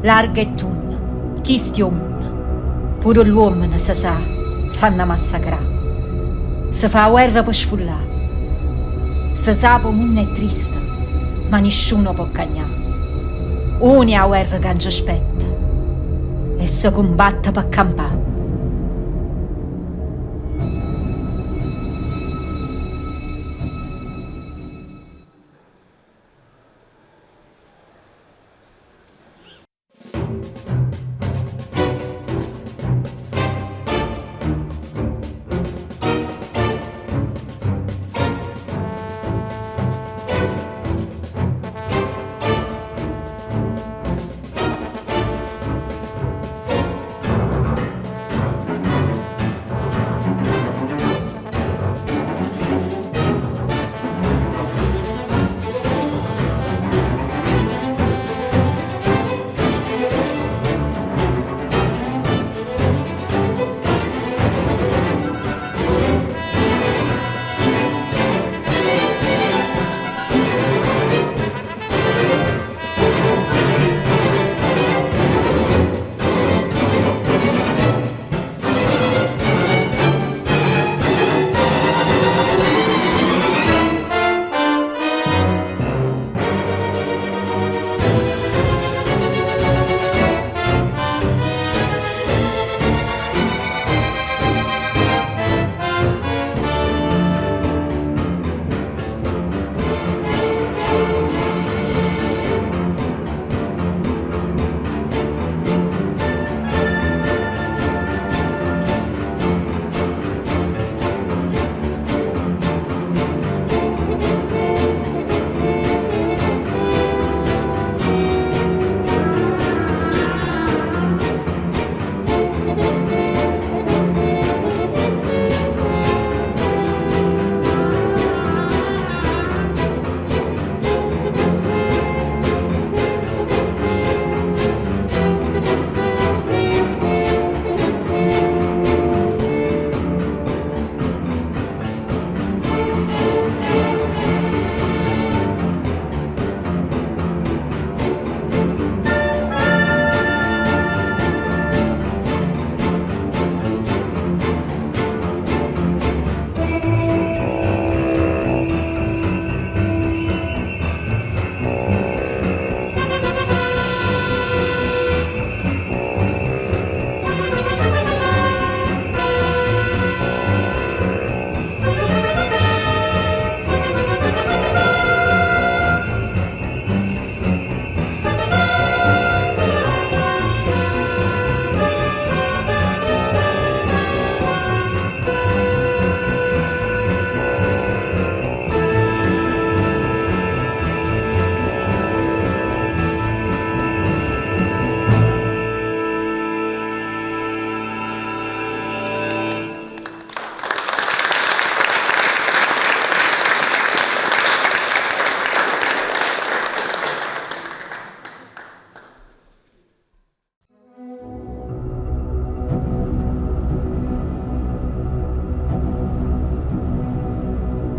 Larga e tunna, chisto è 'o munno. Pure ll'uommene, se sa, s'hanna massacrà. Se fa 'a guerra pe sfullà. Se sape 'o munno è triste, ma nisciuno 'o po' cagnà. Una è 'a guerra ca nce aspetta e se cumbatte pe campà.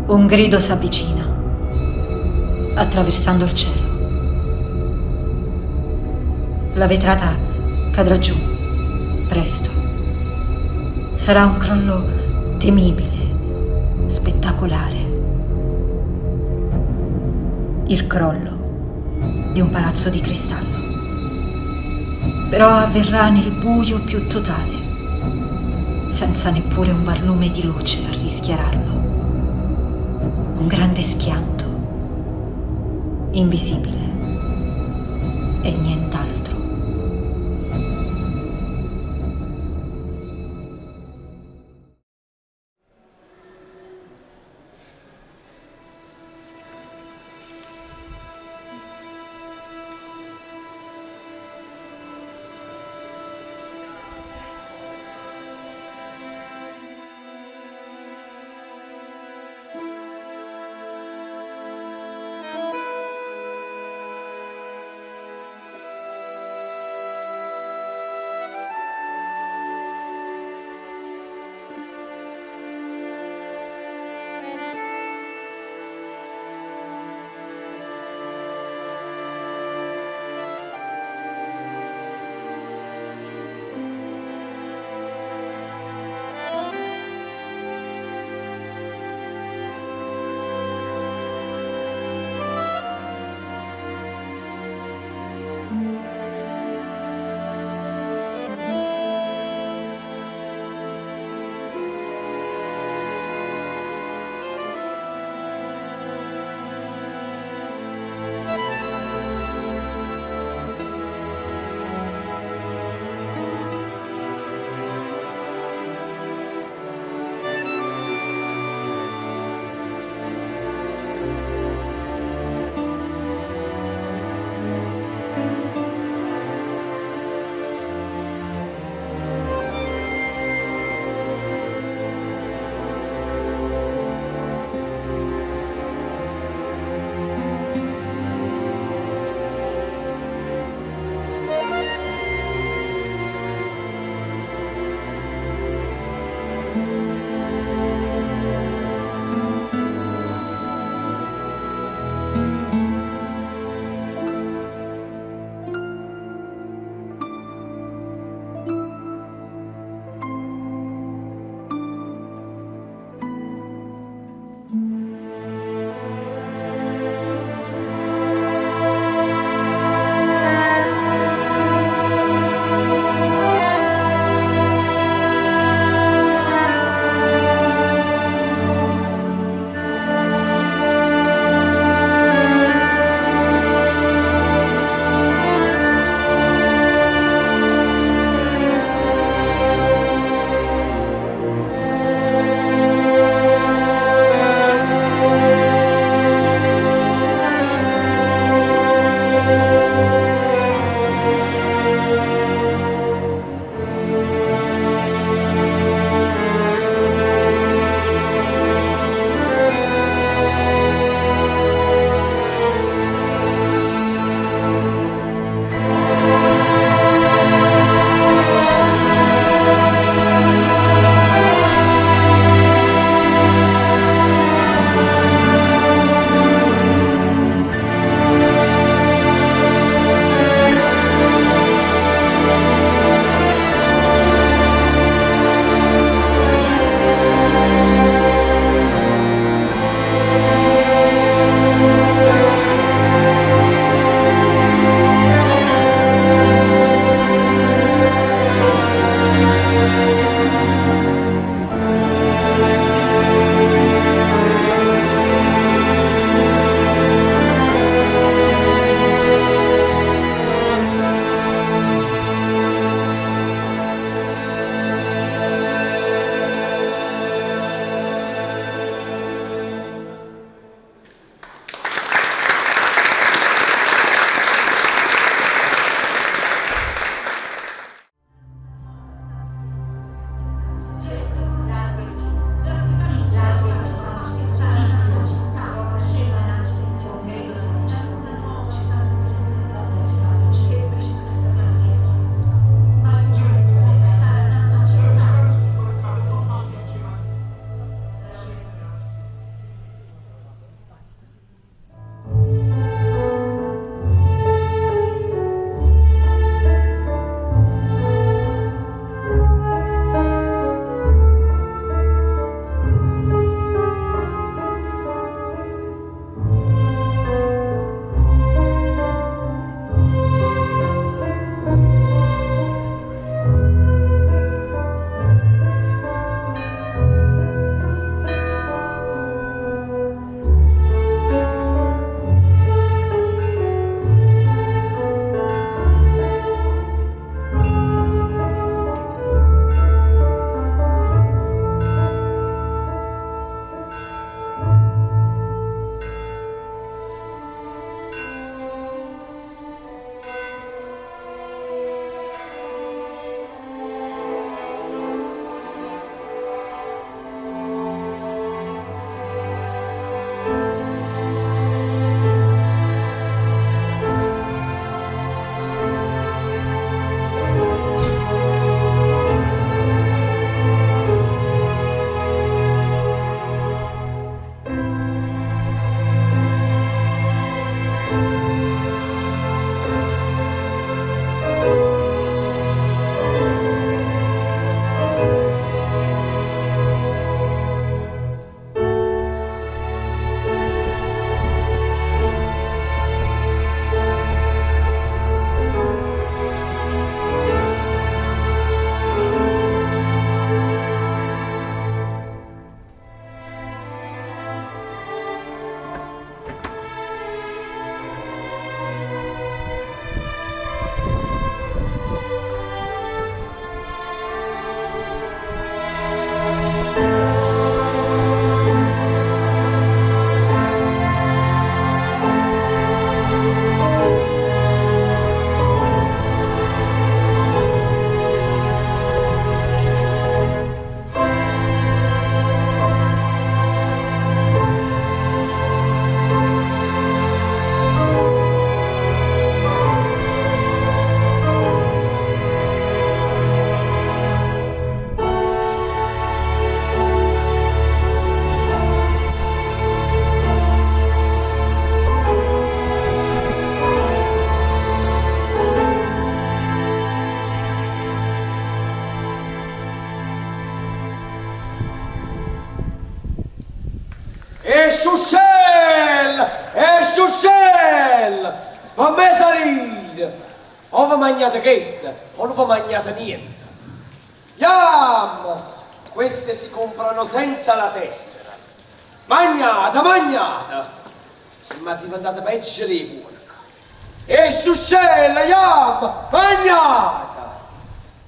Un grido s'avvicina, attraversando il cielo. La vetrata cadrà giù, presto. Sarà un crollo temibile, spettacolare. Il crollo di un palazzo di cristallo. Però avverrà nel buio più totale, senza neppure un barlume di luce a rischiararlo. Un grande schianto, invisibile e nient'altro. ve magnate cheste o nun ve magnate niente. Jamm! Queste si comprano senza la tessera. Magnate, magnate! Simme addiventate peggio d' 'e puorche. E sciuscelle, jamm! Magnate!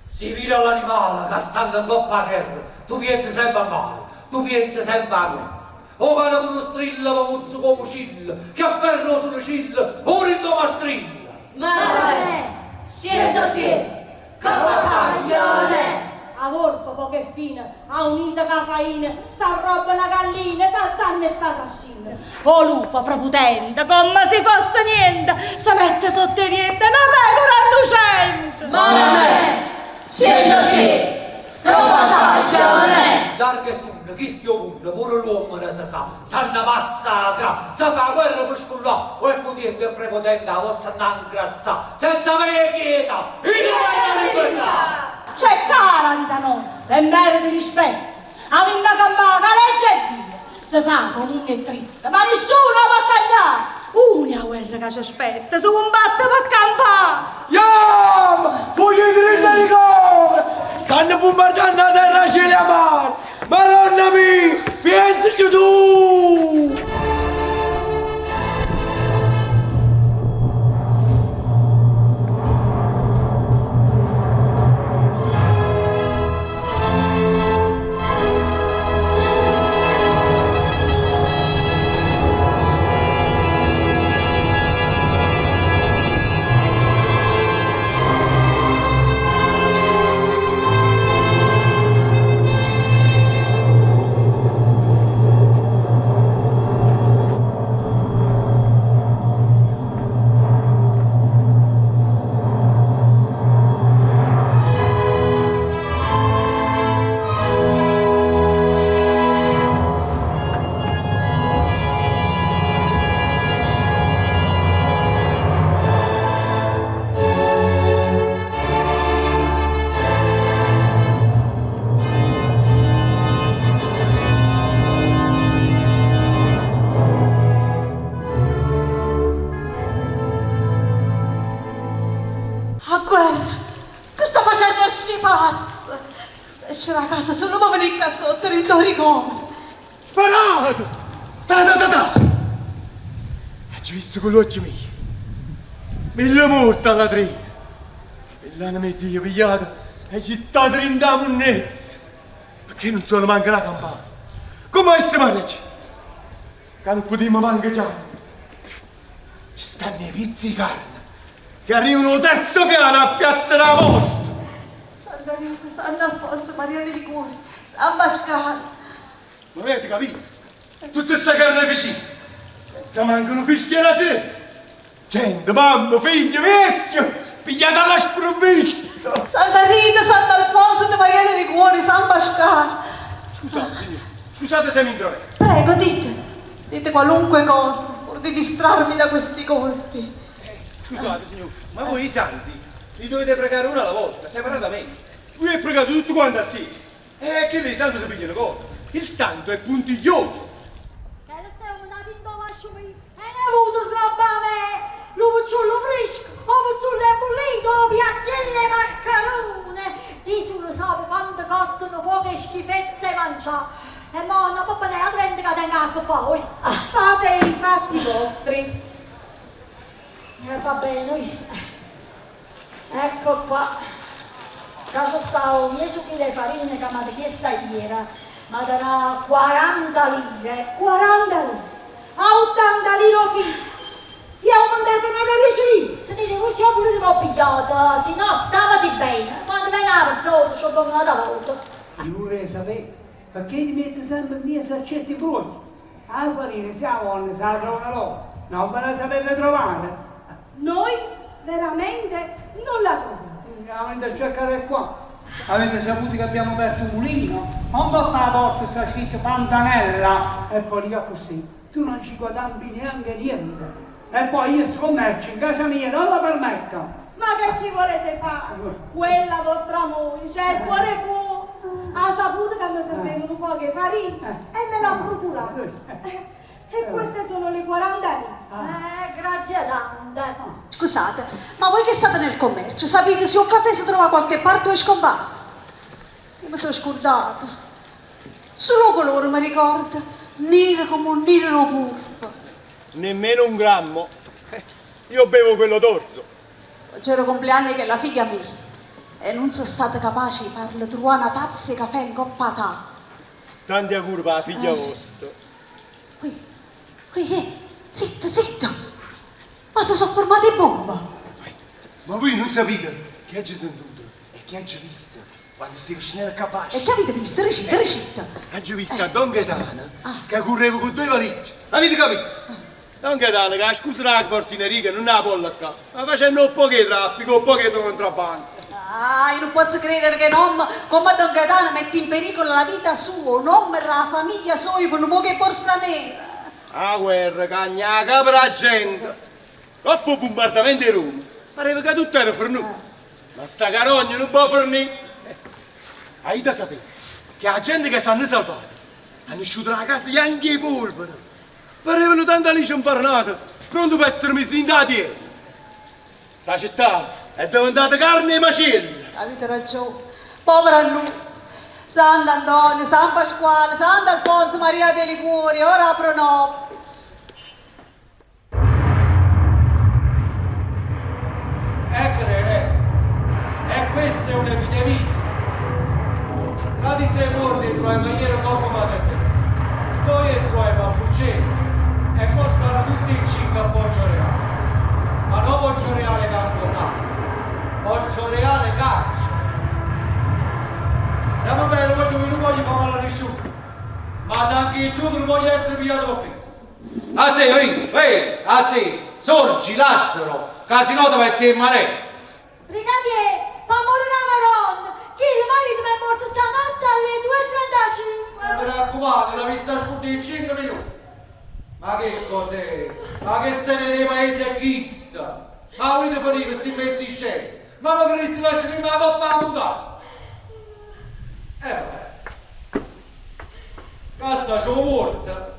Si vire l'animale ca stanno 'ncopp' 'a terra, tu pienze sempe a male, tu pienze sempe 'a guerra. O cane cu nu strillo vo muzzeca 'o mucillo, chi afferra 'o surecillo pure 'int' 'o mastrillo. Maramè, siente siente, che battaglione! 'A vorpa poco è fina, aunita cu 'a faina, s'arrobba na gallina, s'azzanna e s' 'a trascina. 'O lupo preputente, comme si fosse niente, se mette sotto 'e diente na pecora 'nnucente! Maramè, siente siente, che battaglione! Largo e tunno, chisto è 'o munno, pure l'uommene se sa, s'hanna massacrà, se fa 'a guerra pe sfullà, o è putiente e prepotente 'a vozza 'nna 'ngrassà, senza avè pietà, i' dovete libertà! C'è cara 'a vita nosta e merita rispetto, avimma campà cu 'a legge 'e Dio, se sa ca 'o munno è triste, ma nisciuno 'o po' cagnà, una è 'a guerra ca c'aspetta, se cumbatte pe campà! Jamm! Fujite dint' 'e ricovere! Stanno bumbardanno 'a terra cielo e 'a mare! Madonna mia, pienzaci tu! A guerra te sta facenno ascì pazza! Esce d' 'a casa sulo pe venì ccà sotto dint' 'o ricovero. Sparato! Ta-ta-ta-ta! Aggio visto cu ll'uocchie mieje. Mille muorte a latrina. E ll'anema 'e Dio pigliata e jettata dint' 'a munnezza. Pecché nun sona manco na campana. Comme 'essa m'arreggia? Ca nun putimmo manco chiagnere. Ce stanno 'e piezze 'e carne che arrivano 'o terzo piano a Piazza d' 'a Posta. Santa Rita, Sant'Alfonso, Maria dei Liguori, San Pascale. Ma avete capito? Tutta sta carneficina, senza manco nu fischio 'e la sera. Gente, mamma, figlie, viecchie, pigliate alla sprovvista. Santa Rita, Sant'Alfonso, de Maria dei Liguori, San Pascale. Scusate, signora, scusate se mi intrometto. Prego, dite, dite qualunque cosa, pur di distrarmi da questi colpi. Scusate, signora, ma voi i santi li dovete pregare uno alla volta, separatamente. Voi 'e pregate tutti quanti assieme. E chille 'e sante se pigliano core. Il santo è puntiglioso. Chella steva menata 'int' 'o vascio mio e n'è avuto rrobba 'a me! Lu picciullo frisco, 'o pezzullo 'e bullito, 'o piattiello 'e maccarune! Dio sulo sape quanto costa nu poco 'e schifezza 'e mangià! E mo' no pe penà 'a trenta ca tengo 'a che fa, oi! Fate i fatti vostri. E va bene, oi. Ecco qua. Ccà ce sta 'o miezo chilo 'e farina ca m'ate chiesto aiere. M'ate dà 40 lire. 40 lire? A 80 lire 'o chilo! Io aumentate n'ata diece lire! Sentite, voi si 'o vulite v'ho pigliate, si no stavate bene. Quando vene 'a perzona ce 'o dongo n'ata vota. Io vurrei sapè pecché ti miette sempe 'mmiezzo a cierti mbruoglie? 'A farina si 'a vonno s' 'a trovano loro, non ve la sapete trovare? Noi veramente non la troviamo. 'A venite a cercare qua. Avete saputo che abbiamo aperto un mulino? Ncopp' 'a porta sta scritto Pantanella e poi dico accussì, tu non ci guadagni neanche niente. E poi io sto commercio in casa mia non lo permetto. Ma che ci volete fare? Quella vostra moglie, c'ha il cuore buono, ha saputo che mi serveva nu poco 'e farina e me l'ha procurata. E queste sono le 40 lire. Eh, grazie tante. Scusate. Scusate, ma voi che state nel commercio, sapete se 'o ccafè se trova 'a qualche parte o è scomparso? Io me so' scurdata. Sulo 'o colore me ricordo, niro comme 'o nniro d' 'o purpo. Nemmeno un grammo. Io bevo quello d'orzo. Oggi era 'o compleanno 'e chella figlia mia e nun so' stata capace 'e farle truvà na tazza 'e cafè 'ncopp' 'a tavola. Tanti auguri p' 'a figlia vosta. Qui, qui che? Zitto, zitto! Ma se so' fermate 'e bombe? Ma vui nun sapite che aggio sentuto e che aggio visto quando stevo scennenno ccà abbascio. E che avite visto? Dicite, dicite. Aggio visto a Don Gaetano ca curreva cu doje valigie. Avite capito? Don Gaetano cu 'a scusa d' 'a portineria ca nun 'a po' lassà, va facenno 'o ppoco 'e traffico, 'o ppoco 'e contrabbando. Ah, io nun pozzo credere che n'ommo comme a Don Gaetano mette in pericolo la vita sua, 'o nomme d' 'a famiglia soja pe nu poco 'e borsa nera. A guerra cagna 'a capa d' 'a gente. Doppo 'o bumbardamento 'e Roma pareva ca tutto era fernuto, ma sta carogna nun po' fernì. Aita sapè che 'a gente che s'hanno salvata hanno asciuto d' 'a casa janca 'e polvere, parevano tanta alice 'nfarinate pronte p'essere mise dint' 'a tiella. Sta città è diventata carne 'e maciello. Avite ragione, povero a nuje. Sant'Antonio, San Pasquale, Sant'Alfonso Maria de Liguori, ora pro nobis. E crede, e questa è un'epidemia. L'ati tre muorte 'e truvaimo aiere 'ncoppa Materdei, doje 'e truvaimo a Furcella e mo stanno tutt' 'e cinche a Poggioreale. Ma no Poggioreale Camposano, Poggioreale Carcere. Jammo bene, guagliù, io nun voglio fa male a nisciuno, ma se anche 'e Giuda nun voglio essere pigliato pe fesso. A te, oì, uè, a te, sorgi, Lazzaro, ca si no te metto 'e manette. Brigadier, p'ammore d' 'a Maronna, chillo marito m'è muorto stanotte alle 2.35. Mi raccomando, l'avisse 'a scurdà 'e cinche minuti. Ma che cos'è? Ma che storia 'e paese è chista? Ma 'a vulite fenì cu sti messe in scena? Ma me crerisse ca scennimme 'a coppa 'a muntagna? E vabbè. Ccà sta c' 'o muorto.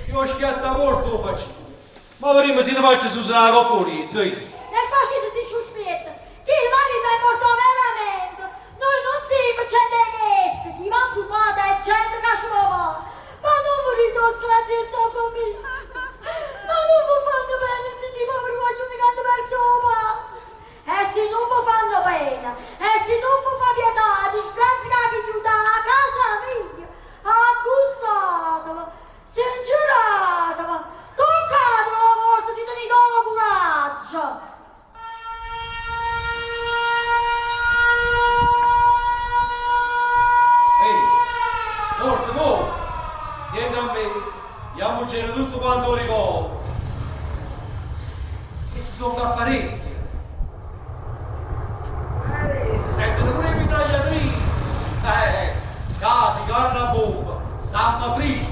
Io 'o schiattamuorto 'o faccio io. Mo vedimmo si te faccio susere 'a copp' 'o lietto, io. E facite sti sciusciette! Chillo marito è morto overamente! Nuje nun simmo gente 'e cheste! Chi v'ha 'nfurmato è gente ca ce vo male! Ma nun vulite 'o straccio 'e sta famiglia! Ma nun ve fanno pena sti duje poveri guagliune che hanno perso 'o pate! E si nun ve fanno pena, e si nun ve fa pietà 'a disgrazia che ha chigliuto 'a casa mia, accustateve, sincerateve, tuccatelo 'o muorto si tenite 'o curaggio! Ehi, muorto, muorto! Siente a me, jammucenne tutte quante 'o ricovero! Cheste songo apparecchie. Eh, si sentono pure 'e mitragliatrici. Eh, case, carne a bomba, stammo frische.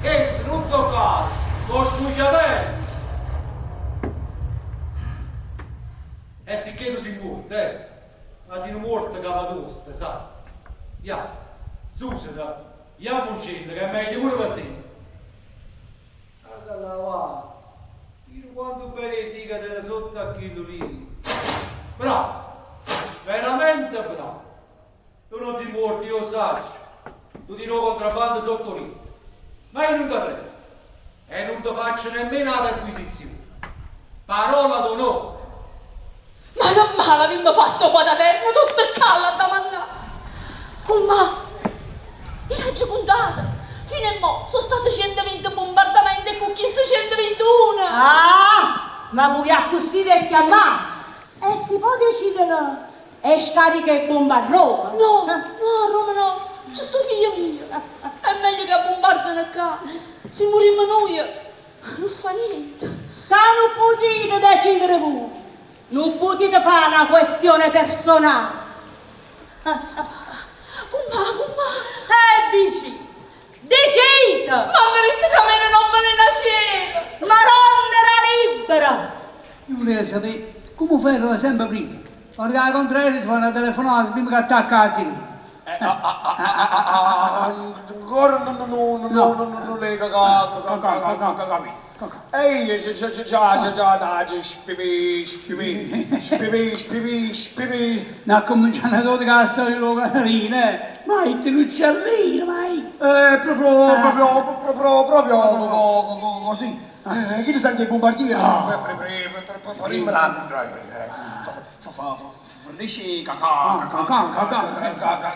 Cheste nun so' case, so' sfugliatelle. E sicché tu si' muorto, eh? Ma si' nu muorto capatosta, sa. Ja, susete, jammuncenne, ca è meglio pure pe te. Guarda là, va! Vide quantu bene 'e Dio ca tene sotto a chillu lietto. Bravo! Veramente bravo! Tu non si' muorto, io 'o ssaccio. Tu tiene 'o contrabbando sotto 'o lietto. Ma io nun t'arresto e nun te faccio nemmeno 'a perquisizione. Parola d'onore! Ma che male avimmo fatto 'o Pataterno, tutto ccà l'adda mannà! Cummà, io l'aggio cuntate, fino e mo so' state cientovinte bumbardamente e cu chisto cientovintuno! Ah! Ma vuje accussì ve chiammate? E si po' decidono 'e scarica 'e bombe a Roma? No, no, a Roma no, ce sta 'o figlio mio! È meglio che bumbardano ccà, si murimmo nuje Nun fa niente. Ca nun putite decidere vuje. Nun putite fa na questione personale. Cummà, cummà. E dicite, dicite! M'hanno ditto ca menano 'o veleno 'a cielo. Maronna d' 'a Libbera! Io vuleva sapè comme 'o ferro va sempe primma. Guarda 'a contraerea ti fa na telefonata primma che attacca 'a sirena. Ancora nun l'hê capito. E io già già t'aggio spipì spipì spipì spipì spipì. N'accumincianno tutt cu 'a storia d' 'o canarino, eh? Ma it l'uccellino, ma it. Eh, proprio proprio proprio proprio così. Chillo sente 'e bombardiere, primma d' 'a Fernesce 'e cacà, cacà, cacà,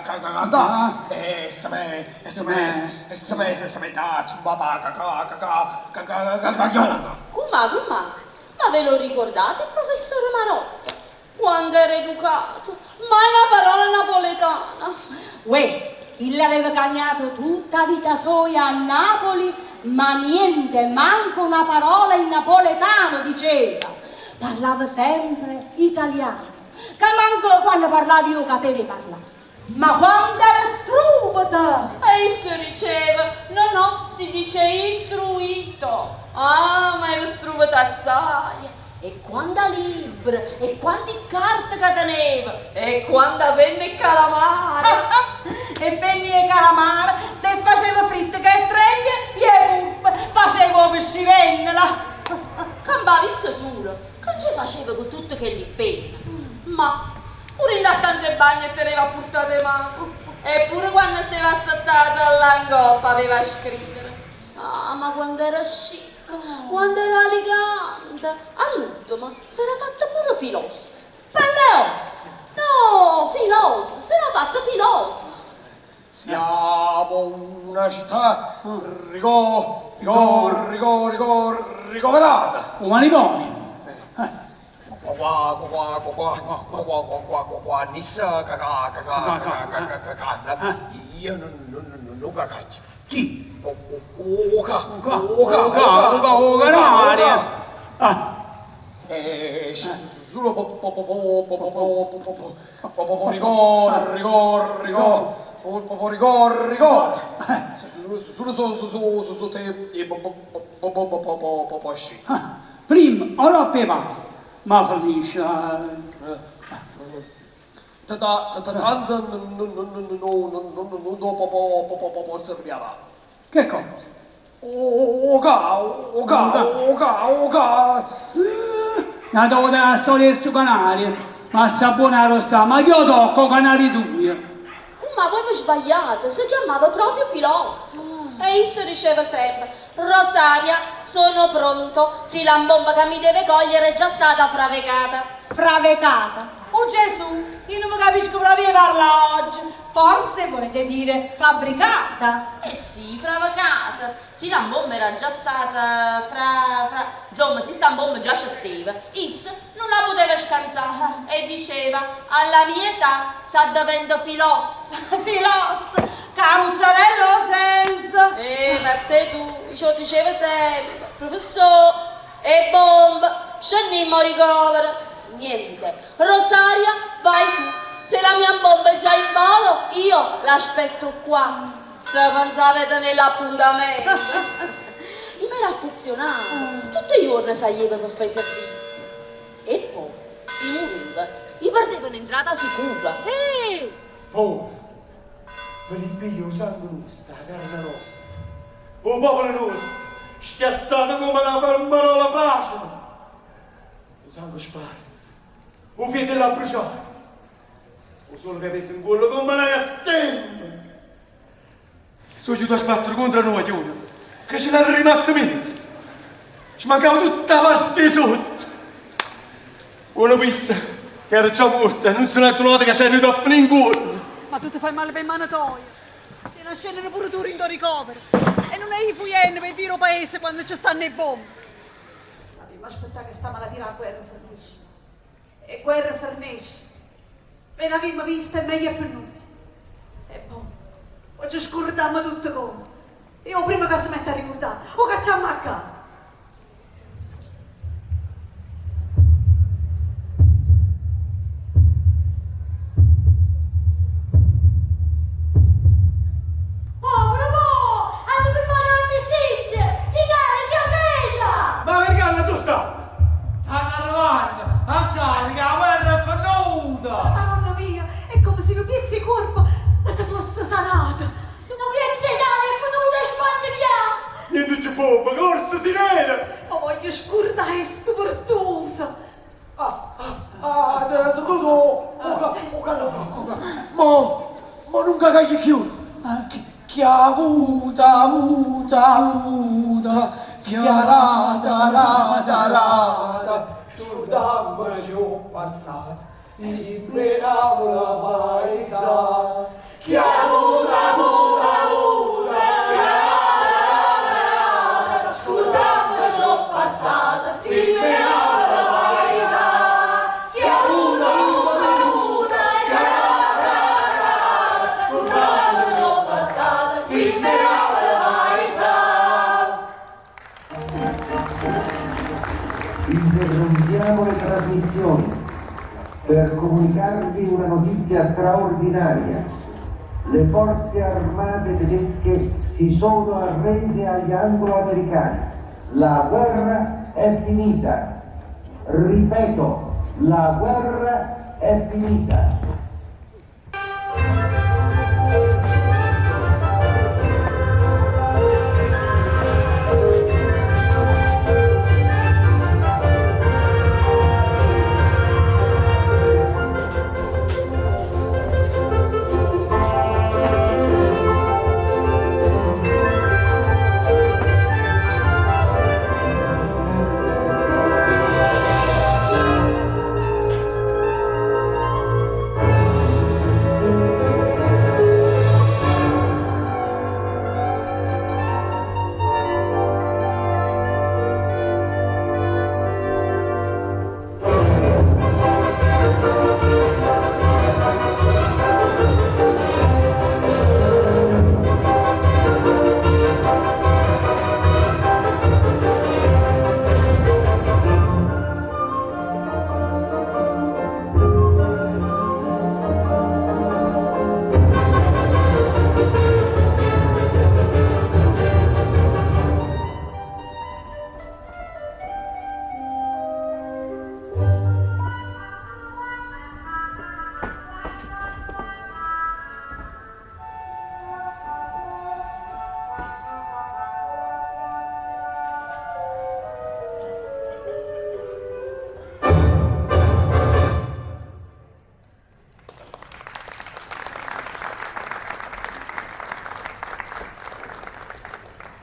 cacà, cantà e se me, e se me, e se me, se mette a zumpà p' 'a cacà, cacà, cacà, cacagliola. Cummà, cummà, ma ve lo ricordate il professore Marotta? Quando era educato, mai 'na parola napoletana. Uè, chillo aveva cagnato tutta 'a vita soja a Napoli, ma niente, manco una parola in napoletano diceva. Parlava sempre italiano, ca manco quanno parlava io 'o capevo 'e parlà. Ma quanto era struveto! E isso diceva, No, no, si dice istruito. Ah, ma era struveto assaje! E quanta libbre, e quanti ccarte ca teneva, e quanta penne e calamare! E penne e calamare s' 'e ffaceva fritte cu 'e treglie e 'e purpe, faceva 'o pescivennolo! Campava isso sulo, che nce faceva cu tutte chelli ppenne? Ma pure 'int' 'a stanza 'e bagno 'e teneva a purtata 'e mano, e pure quanno steva assettato llà 'ncoppa aveva scrivere. Ah, ma quant'era scicco, quant'era aligante! All'ultimo s'era fatto pure filosofo. Pelle e ossa! No, filosofo, s'era fatto filosofo. Siamo una città rico, rico, rico, rico, ricoverata. 'O manicomio! Qua qua qua qua qua qua qua qua qua qua qua nissa cacà cacà cacà cacà cacà io non non non cacaccio. Chi? O o ca O ca o ca o ca o canario! Ah. E sulo po po po po po po po po po po po po rigor rigor rigor po po po rigor rigor sulo so so so so te e po po po po po po po po po ascì. Primma o ropp 'e Pasca, ma fernisce 'a. Ta ta ta tanto nun 'o po po po po pozzo priavà. Che cosa? O ca, o ca, o ca, o ca. N'ata vota 'a storia 'e stu canario, ma sta buono arò sta, ma chi 'o tocca 'o canario tujo? Cummà, voi ve sbagliate, se chiammava proprio filosofo. E isso diceva sempe, Rosaria, sono pronto, si la bomba ca mi deve cogliere è già stata fravecata. Fravecata? Oh Gesù, io nun ve capisco proprio 'e parlà oggi. Forse volete dire fabbricata? Eh sì, fravecata. Si la bomba era già stata fra, fra, insomma, si sta bomba già ce steva, isso nun 'a puteva scanzà e diceva, alla mia età s'addeventa filosofo. Filosofo, ca 'a muzzarella o senza? Eh, pazze tu, ce 'o diceva sempe, Professò, 'e bombe, scennimmo 'o ricovero. Niente, Rosaria, vai tu, se la mia bomba è già in volo, io l'aspetto qua. Se pensava 'e tenè l'appuntamento. Io m'ero affezionata, tutt' 'e juorne saglieva pe fa 'e servizi. E po', si mureva, io perdevo n'entrata sicura. Eh! Fore, pe li vvie 'o sangue nuosto, 'a carna nosta, 'o popolo nuosto, schiattato comme na pummarola fraceta, 'o sangue sparso, 'o fieto 'e l'abbruciato, 'o sole ca pesa 'ncuollo comme na jastemma. So' ghiuto a sbattere contro a nu guaglione ca ce l'era rimasto miezo. Ce mancava tutta 'a parte 'e sotto. Buono p'isso, ca era già muorto e nun se n'è addunato ca c'era juto a finì 'ncuollo. Ma tu te fai male p' 'e mane toje. Tiene 'a scennere pure tu dint' 'o ricovero e nun 'e ji fujenno p' 'e vie d' 'o paese quando ce stanno 'e bombe. Avimmo aspettà che sta malatia d' 'a guerra fernesce. E guerra fernesce. Ve n'avimmo vista e meglio è pe nuje. E po', po' ce scurdammo tutte cose. E 'o primmo ca se mette a ricurdà, 'o cacciammo 'a ccà. Povero po'! Hanno firmato l'armistizio! L'Italia si è arresa! Ma americani addò stanno? Stanno arrivanno! Alzate che 'a guerra è fernuta! Madonna mia, è comme si nu piezzo 'e cuorpo se fosse. sirena! M' voglio scurdà 'e stu pertuso! Ah, ah, ah, te saluto 'o 'o calore. Mo, mo nun cacaglio cchiù. Chi ha avuto, ha avuto, ha avuto, chi ha dato, ha dato, ha dato, scurdammoce 'o ppassato, simme 'e Napule paisà. Chi ha avuto, ha avuto, ha avuto, chi ha dato, ha dato, ha dato, scurdammoce 'o ppassato, simme 'e Napule paisà. Chi ha avuto, ha avuto, ha avuto, chi ha dato, ha dato, ha dato, scurdammoce 'o ppassato, simme 'e Napule paisà. Interrompiamo le trasmissioni per comunicarvi una notizia straordinaria. Le forze armate tedesche si sono arrese agli anglo-americani. La guerra è finita. Ripeto, la guerra è finita.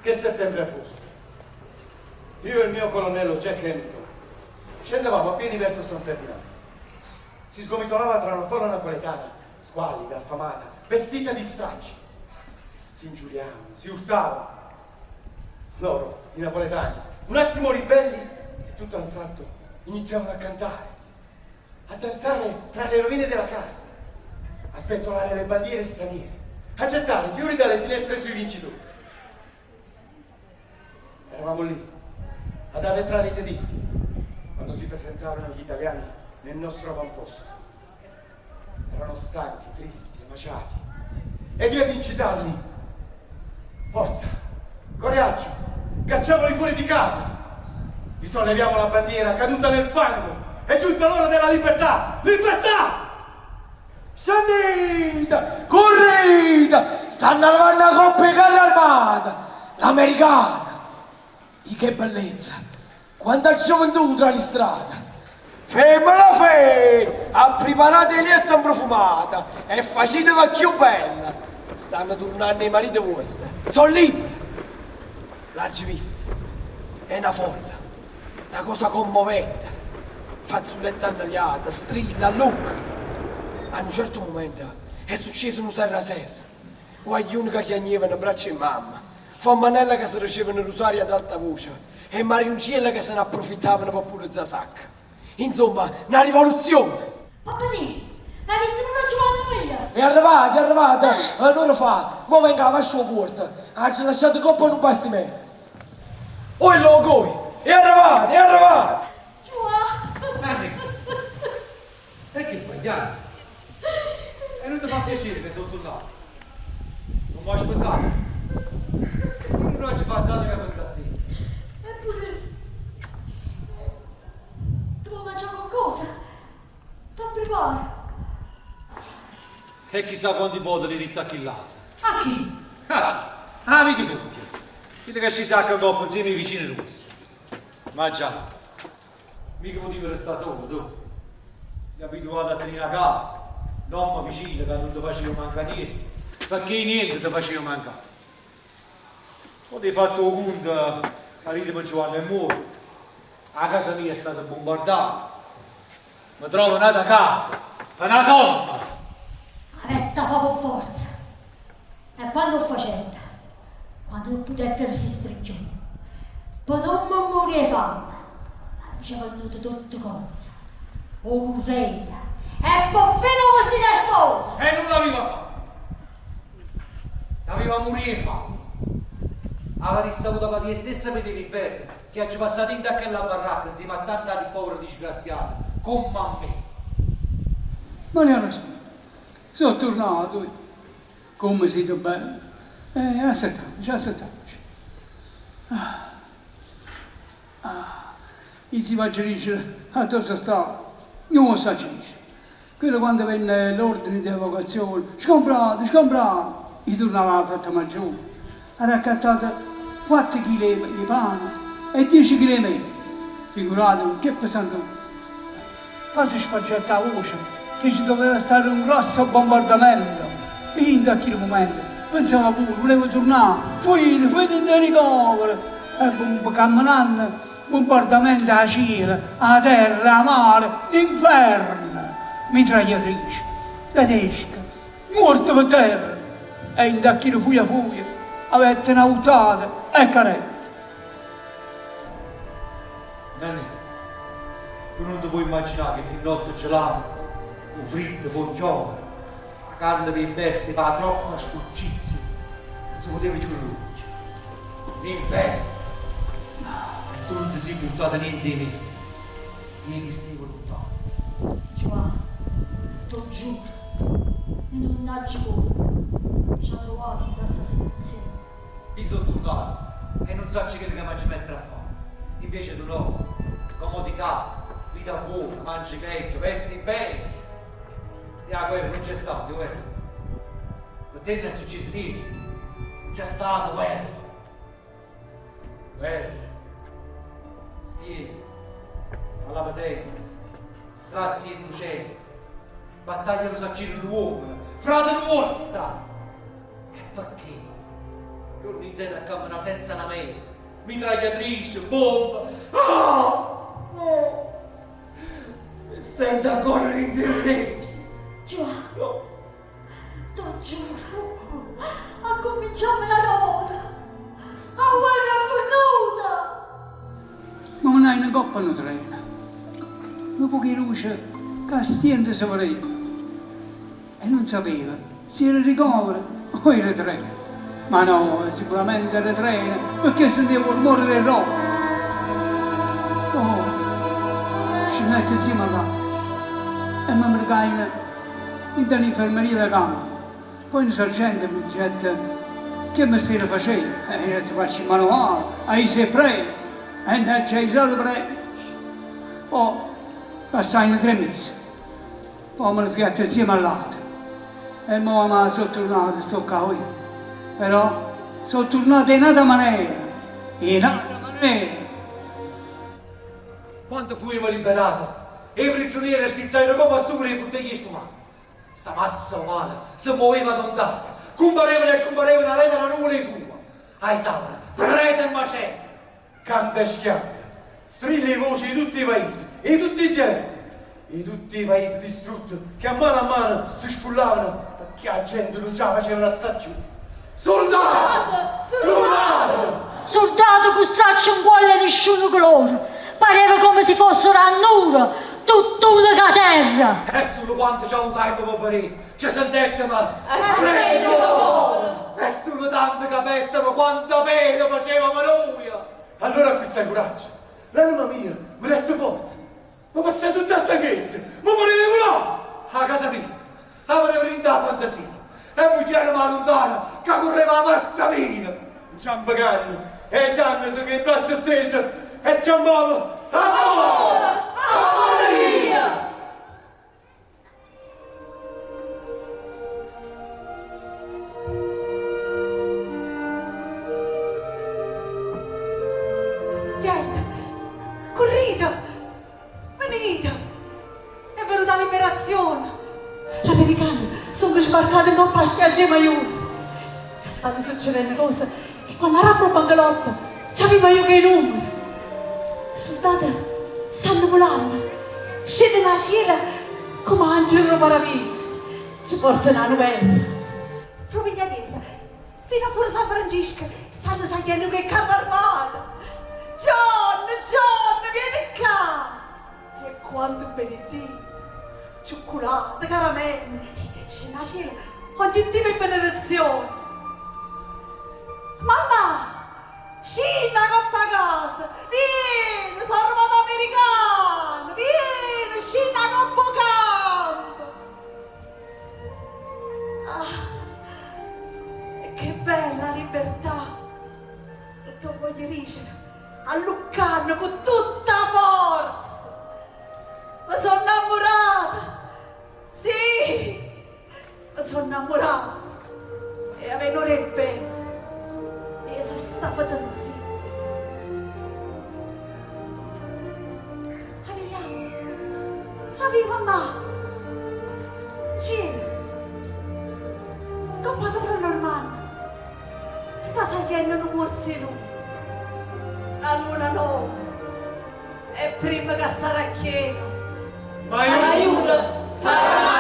Che settembre fu? Io e il mio colonnello Jack Hamilton scendevamo a piedi verso San Ferdinando. Si sgomitolava tra una folla napoletana, squallida, affamata, vestita di stracci. Si ingiuriavano, si urtavano. Loro, i napoletani, un attimo ribelli e tutto a un tratto iniziavano a cantare, a danzare tra le rovine della casa, a sventolare le bandiere straniere, a gettare fiori dalle finestre sui vincitori. Eravamo lì, ad arretrare i tedeschi, quando si presentarono gli italiani nel nostro avamposto. Erano stanchi, tristi, emaciati. Ed io ad incitarli. Forza, coraggio, cacciamoli fuori di casa. Li solleviamo la bandiera caduta nel fango. È giunta l'ora della libertà! Libertà! Scendete! Correte! Stanno arrivando la coppa 'e carri armati! L'americana! I che bellezza! Quanta gioventù tra le strade! Femmina fe! Appriparate 'e liette 'mprufumate e faciteve cchiù bella! Stanno turnanno 'e marite vuoste! So' libere! L'aggio vista. È na folla. Na cosa commovente. Fazzulette annaliate, strille, allucche. A nu certo mumento è succieso nu serra serra. Guagliune ca chiagnevano 'mbraccio 'e mamma, femmenelle ca se dicevano rusario ad alta voce e mariuncielle ca se ne apprufittavano pe pulezzà sacche. Insomma, na rivoluzione! Pappenì, l'hai visto pure a Giuvanni mio? È arrevata, è arrevata! N'ora fa, mo vengo 'a vascio 'o puorto. Aggio lasciato 'ncopp' a nu bastimento. Oi lloco, oi! È arrevata, è arrevata! Giuà! E che fai, Gianni? E nun te fa piacere che sono tornato? Non mi aspettato? Io non ci fatto altro che pensare a te. Eppure... Tu vuoi mangiare qualcosa? T'ho preparo. E chissà quanti volte l'hai detto a chi l'altro. A chi? Ah, amico tuo. Chillo ca scise 'a ccà 'ncoppa 'nzieme 'e vicine nuoste. Ma già, mica putive restà sola tu. Eri abituata a tenè na casa, n'ommo vicino ca nun te faceva mancà niente, pecché niente te faceva mancà. Mo t'hê fatto 'o cunto, maritemo Giuanne è muorto, 'a casa mia è stata bombardata, me trovo n'ata casa, pe n'ato ommo! Avett' 'a fa' pe forza. E quanno 'o ffacette, quanno nun putette resistere cchiù, pe nun me murì 'e famme, aggio vennuto tutte cose, 'o curredo e perfino 'o vestito 'e sposa! E nun l'aviva fa'! T'aveva murì 'e famme! Avarisse avuto patì 'e stesse pene 'e l'inferno che aggio passato dint' a chella barracca 'nzieme a tant'ati povere disgraziate comm' a me! Maria Rosa, So' turnato, comme site bella! E assettammoce, assettammoce. Ah, ah, io si v'aggia dicere addò so' stato, nun 'o saccio dicere. Quello quando venne l'ordine di evacuazione, sgombrate, sgombrate, io turnavo 'a Frattamaggiore, aggio accattato quatte chile 'e pane e diece chile 'e mele, figuratevi che pesantura. Poi si spargette 'a voce che ci doveva stare un grosso bombardamento, io dint' a chillu mumento pensavo pure, vulevo turnà, fuite, fuite dint' 'e ricovere, e cammenanno Bumbardamento 'a cielo, 'a terra, 'a mare, l'inferno! Mitragliatrice, tedesche, muorte pe terra! E dint' a chillu fuja fuja avette na vuttata e carette. Nannì, tu nun te può immaginà che notte gelata, 'o friddo, po' chiovere, 'a carne p' 'e bestie, p' 'a troppa sporcizia, nun se puteva chiudere l'uocchie. N'inferno! E tu nun te si' purtata niente 'e me, io che stevo luntano. Giuà, t' 'o giuro, io nun aggio colpa, ce 'a truvato 'int'a sta situazione. Io so' turnato e nun saccio chello ca m'aggia mettere a fà. Invece tu no, comodità, vita buona, mangi meglio, vesti bene. E 'a guerra nun c'è stata, guerra. Pe te nun è succieso niente. Nun c'è stata guerra. Guerra. Stiente, malapetenza, strazie 'e innucente, battaglia arò s'accireno l'uommene, frate nuoste! E pecché? Juorno intero a cammenà senza na meta, mitragliatrice, bombe. Ah! Oh! Me sento ancora dint' 'e recchie. Giuà, t' 'o giuro, accumminciammo n'ata vota. A guerra è fernuta! Me menajeno 'ncopp' a nu treno. Nu poco 'e luce ca a stiento se vedeva e nun sapeva si era ricovero o era treno. Ma no, sicuramente era treno pecché sentevo 'o rumore d' 'e rrote. Po' scennette 'nzieme a ll'ate e me 'mbricajeno dint' a n'infermeria de campo. Poi nu sergente mi dicette che mestiere facevo e io dicette faccio il manovale, aizo 'e prete e n'aggio aizato prete. Poi passajeno tre mesi, poi me ne fujette 'nzieme a ll'ate e mo me so' turnato, sto ccà io. Però so' turnato 'e n'ata manera, 'e n'ata manera. Quando fujemo liberate, 'e prigioniere sghizzajeno comme a suvere 'e butteglie 'e spumante. Sta massa umana se muoveva ad ondate, cumparevano e scumparevano aret' a na nuvola 'e fumo, aisavano prete e macerie. Canta e schiatta, strille 'e voce 'e tutt' 'e paise, 'e tutt' 'e dialette, 'e tutt' 'e paise distrutte che a mano a mano se sfullavano pecché 'a gente nun ce 'a faceva a sta cchiù. Suldate! Suldate! Suldate cu stracce 'ncuollo 'e nisciuno colore, pareva comme si fossero annure, tutt'uno cu 'a terra. E sulo quanto ce avutaimo pe verè, ce sentettemo stregnere 'o core. E sulo tanto capettemo quanta pena facevamo nuje. Allora acquistai curaggio, l'anema mia me dette forza, me passai tutta 'a stanchezza, me pareva 'e vulà 'a casa mia. 'A vedevo dint' 'a fantasia e muglierema 'a luntano ca curreva 'a parta mia. Nciampecanno e aisannose cu 'e braccia stese e chiammava, Amore! Amore mio! aspetta. Currite! Venite! È venuta 'a liberazione! L'americane songo sbarcate 'ncopp' 'a spiaggia 'e Maione. Ccà stanno succedenno cose che quanno arapre 'o bangalotto ce avimma juca' 'e nummere. E suldate stanno vulanno, scenneno 'a cielo comme angele d' 'o paraviso, ce portano 'a nuvella. Ruvignatiello, fino a fore San Francisco stanno saglienno cu 'e carre armate. John, John, viene ccà! E quantu beneddio! Ciucculata, caramelle, scenne 'a cielo ogni tipo 'e benedizione. Mammà! Scinne 'a copp' 'a casa! Viene, so' arrivato 'americano! Viene, scinne 'a copp' 'o campo! Ah, e che bella 'a libertà! E t' 'o voglio dicere, alluccanno cu tutta 'a forza! Me so' 'nnammurata! Sì! Me so' 'nnammurata! E ave n'ora 'e bene! Miez' a sta fetenzia! Avia! Avia mammà! Ncielo! Ncopp' 'a Torre Normanna! Sta saglienno nu muorzo 'e luna, na luna nova, e primma ca sarà chiena. Maiura sarà.